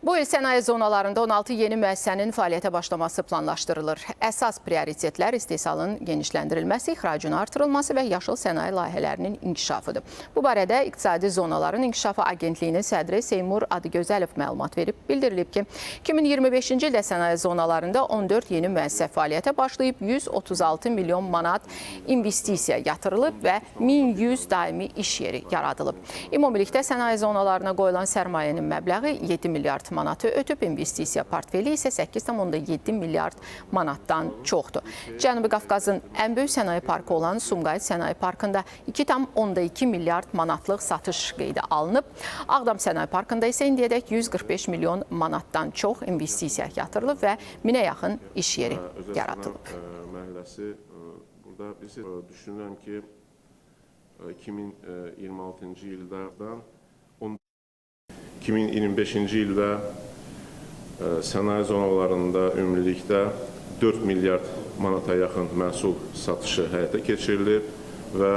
Bu il sənaye zonalarında 16 yeni müəssisənin fəaliyyətə başlaması planlaşdırılır. Əsas prioritetlər istehsalın genişləndirilməsi, ixracın artırılması və yaşıl sənaye layihələrinin inkişafıdır. Bu barədə İqtisadi Zonaların İnkişafı Agentliyinin sədri Seymur Adıgözəlov məlumat verib. Bildirilib ki, 2025-ci ildə sənaye zonalarında 14 yeni müəssisə fəaliyyətə başlayıb, 136 milyon manat investisiya yatırılıb və 1100 daimi iş yeri yaradılıb. Ümumilikdə sənaye zonalarına qoyulan sərmayənin məbləği 7 milyard manatı ötüb, investisiya portfeli isə 8,7 milyard manatdan çoxdur. Cənubi Qafqazın ən böyük sənaye parkı olan Sumqayıt Sənaye Parkında 2,2 milyard manatlıq satış qeydə alınıb. Ağdam Sənaye Parkında isə indiyədək 145 milyon manatdan çox investisiya yatırılıb və 1000-ə yaxın iş yeri yaradılıb. Məhəlləsi burada biz düşünürəm ki, 2026-cı illərdən 2025-ci ildə sənaye zonalarında ümumilikdə 4 milyard manata yaxın məhsul satışı həyata keçirilib və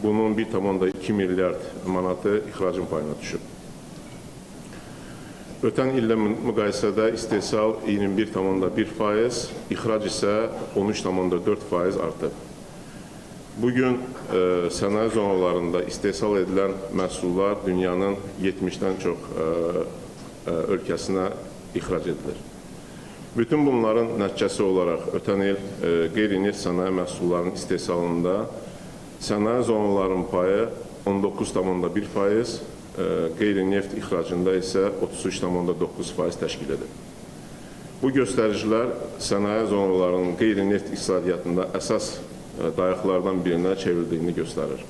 bunun 1,2 milyard manatı ixracın payına düşüb. Ötən illə müqayisədə istehsal 21,1%, ixrac isə 13,4% artıb. Bugün sənaye zonalarında istehsal edilən məhsullar dünyanın 70-dən çox ölkəsinə ixrac edilir. Bütün bunların nəticəsi olaraq ötən il qeyri-neft sənaye məhsullarının istehsalında sənaye zonalarının payı 19,1%, qeyri-neft ixracında isə 33,9% təşkil edir. Bu göstəricilər sənaye zonalarının qeyri-neft iqtisadiyyatında əsas dayaqlardan birinə çevrildiyini göstərir.